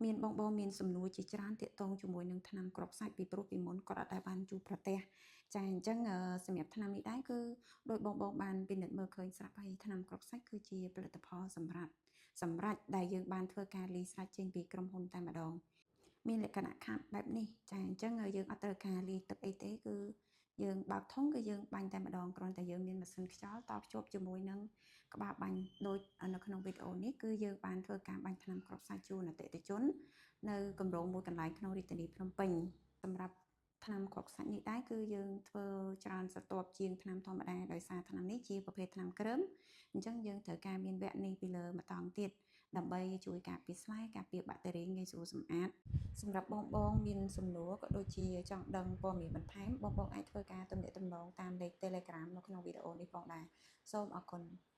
មានបងបងមានសំណួរជាច្រើនទាក់ទងជាមួយនឹងថ្នាំគ្រាប់សាច់ពីព្រោះពីមុនគាត់អត់ដែលបានជួបប្រទះចាអញ្ចឹងសម្រាប់ថ្នាំនេះដែរគឺដោយបងបងបានពិនិត្យមើលឃើញស្រាប់ហើយថ្នាំគ្រាប់សាច់គឺជាផលិតផលសម្រាប់សម្រាប់ដែលយើងបានធ្វើការលាយស្រេចចេញពីក្រុមហ៊ុនតែម្ដងមានលក្ខណៈខាប់បែបនេះចាអញ្ចឹងយើងអត់ត្រូវការលាយទឹកអីទេគឺយើងបើកធុងគឺយើងបាញ់តែម្ដងគ្រាន់តែយើងមានម៉ាស៊ីនខ្យល់តភ្ជាប់ជាមួយនឹងក្បាលបាញ់ដូចនៅក្នុងវីដេអូនេះគឺយើងបានធ្វើការបាញ់ថ្នាំគ្រាប់សាច់ជូនអតិថិជននៅគម្រោងមួយកន្លែងក្នុងរាជធានីភ្នំពេញសម្រាប់ថ្នាំគ្រាប់ខ្សាច់នេះដែរគឺយើងធ្វើច្រើនស្រទាប់ជាងថ្នាំធម្មតាដោយសារថ្នាំនេះជាប្រភេទថ្នាំគ្រើមអញ្ចឹងយើងត្រូវការមានវគ្គនេះពីលើម្តងទៀតដើម្បីជួយការពារស្លែការពារបាក់តេរីងាយស្រួលសម្អាតសម្រាប់បងបងមានសំណួរក៏ដូចជាចង់ដឹងព័ត៌មានបន្ថែមបងបងអាចធ្វើការទំនាក់ទំនងតាមលេខ Telegram នៅក្នុងវីដេអូនេះផងដែរសូមអរគុណ។